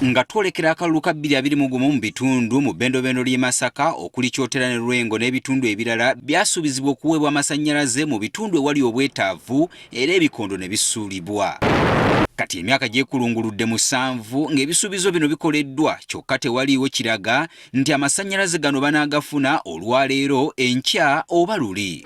Nga twolekera akalulu ka 2021 mu bitundu mu bbendobendo ly'e Masaka okuli Kyotera ne Lwengo n'ebitundu ebirala byasuubizibwa okuweebwa amasannyalaze mu bitundu ewali obwetaavu era ebikondo ne bisuulibwa. Kati emyaka gyekulunguludde 7 ng'ebisuubizo bino bikoleddwa kyokka tewaliiwo kiraga nti amasannyalaze gano banaagafuna olwaleero, enkya oba luli.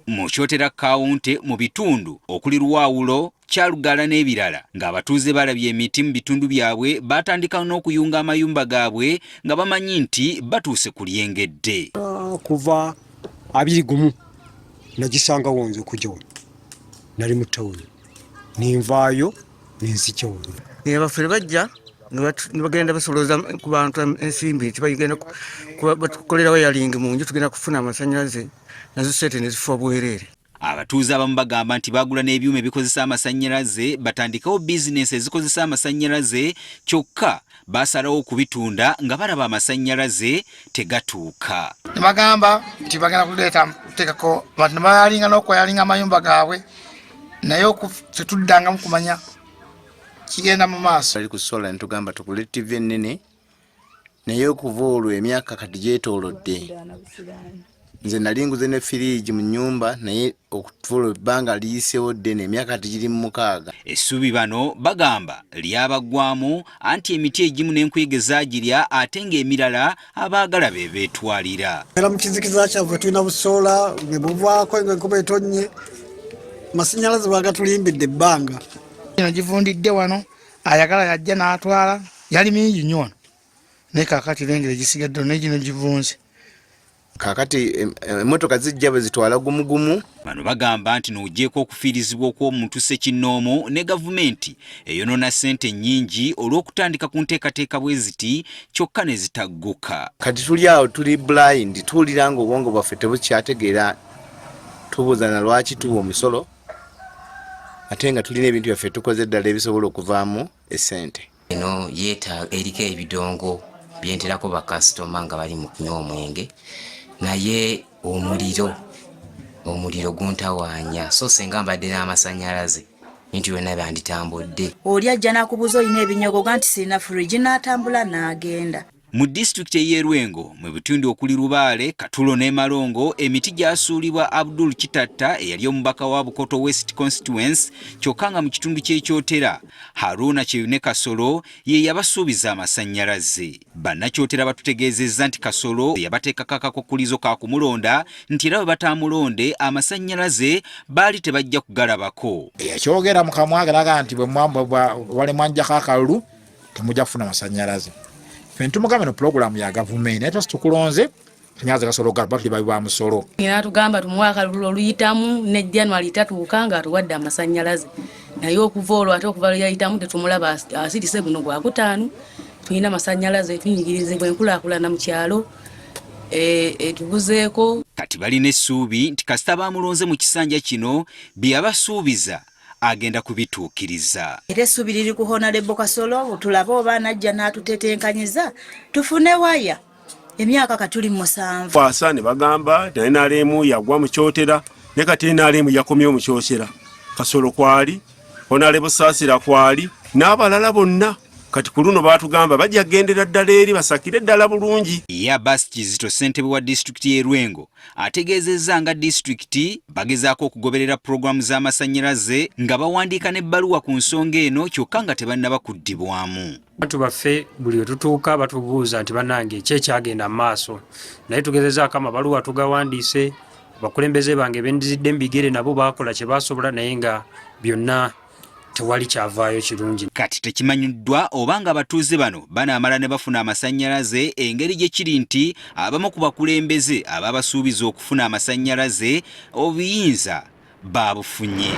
Mu Kyotera Kawunti mu bitundu okuli Lwawulo, Kyalugala n'ebirala ng'abatuuze balabye emiti mu bitundu byabwe batandika n'okuyunga amayumba gaabwe nga bamanyi nti batuuse ku lyengedde. Kuva 21 nagisangawo nze okujja wano, nali mu tawuni nenvaayo nenzijja wano. Abafere bajja ne bagenda basolooza ku bantu ensimbi nti bagenda batukolera wayalingi mu nju tugenda kufuna amasannyalaze, nazo ssente ne zifa bwereere. Abatuuze abamu bagamba nti baagula n'ebyuma ebikozesa amasannyalaze batandikewo bizinensi ezikozesa amasannyalaze kyokka baasalawo okubitunda nga balaba amasannyalaze tegatuuka. Ne bagamba nti bagenda kuleeta kuteekako abantu ne bayalinga n'okwayalinga amayumba gaabwe naye tetuddangamu kumanya kigenda mu maaso. Bali ku sola ne tugamba tugule TV ennene naye okuva olwo emyaka kati gyetoolodde. Nze nali nguze ne firiigi mu nnyumba naye okuva olwo ebbanga liyiseewo ddene, emyaka kati giri mu 6. Essuubi bano bagamba lyabaggwamu anti emiti egimu n'enkuyege zaagirya ate ng'emirala abaagala be beetwalira. Era mu kizikiza kyaffe tulina busoola ne buvaako ng'enkuba etonnye, amasannyalaze baagatulimbidde ebbanga. Eno givundidde wano, ayagala yajja n'atwala, yali mingi nnyo wano naye kaakati lengera egisigadde naye gino givunze. Kaakati emmotoka zijja bwe zitwala gumugumu. Bano bagamba nti n'ogyeko okufiirizibwa okw'omuntu ssekinnoomu ne gavumenti eyonoona ssente nnyingi olw'okutandika ku nteekateeka bwe ziti kyokka ne zitagguka. Kati tuli awo tuli blind, tuwulira ng'obwongo bwaffe tebukyategeera, tubuuzana lwaki tuwa omusolo ate nga tulina ebintu byaffe tukoze ddala ebisobola okuvaamu essente. Eno yeeta eriko ebidongo byenterako bakasitoma nga bali mu kunywa omwenge naye omuliro guntawaanya, so singa mbadde n'amasannyalaze bintu byonna byanditambudde. Oli ajja n'akubuuza olina ebinyogo ga nti sirina fridge n'atambula n'agenda. Mu disitulikiti ey'e Lwengo mu bitundu okuli Lubaale, Katulo ne Malongo emiti gyasuulibwa Abdul Kitatta eyali omubaka wa Bukoto West Constituency kyokka nga mu kitundu ky'e Kyotera Haruna Kyeyune Kasolo ye yabasuubiza amasannyalaze. Bannakyotera batutegeezezza nti Kasolo yabateekako akakwakkulizo ka kumulonda nti era bwe bataamulonde amasannyalaze baali tebajja kugalabako. Eyakyogera mu kamwa ke n'agamba nti bwe balemwanjjako akalulu temujja kufuna masannyalaze. Ffe ntumugambe no pulogulaamu ya gavumenti naye twasi tukulonze masannyalaze gasobola okugalaba tuli babi ba musolo. N'atugamba tumuwe akalulu oluyitamu ne January tatuuka ng'atuwadde amasannyalaze naye okuva olwo ate okuva lwe yayitamu tetumulaba, asirise guno gwakutaano tulina masannyalaze, tunyigirizibwa enkulaakulana mu kyalo etubuzeeko. Kati balina essuubi nti kasita baamulonze mu kisanja kino bye yabasuubiza agenda kubituukiriza. Era essuubi liri ku Honorable Kasolo, tulabe oba anajja n'atutetenkanyiza tufune waya. Emyaka katuli 7. Kwasa ne bagamba nti NRM yagwa mu Kyotera ne kati NRM yakomyewo mu Kyotera. Kasolo kwali, Honorable Saasira kwali n'abalala bonna. Kati ku luno baatugamba bajja kugendera ddala eri basakire ddala bulungi. Ye Abbas Kizito ssentebe wa disitulikiti y'e Lwengo ategeezezza nga disitulikiti bagezaako okugoberera pulogulaamu z'amasannyalaze nga bawandiika n'ebbaluwa ku nsonga eno kyokka nga tebannaba kuddibwamu. Abantu baffe buli we tutuuka batubuuza nti bannange ki ekyagenda mu maaso, naye tugezezaako amabaluwa tugawandiise, abakulembeze bange bendizidde mu bigere nabo baakola kye baasobola naye nga byonna tewali kyavaayo kirungi. Kati tekimanyiddwa oba nga abatuuze bano banaamala ne bafuna amasannyalaze engeri gye kiri nti abamu ku bakulembeze ababasuubiza okufuna amasannyalaze obuyinza baabufunye.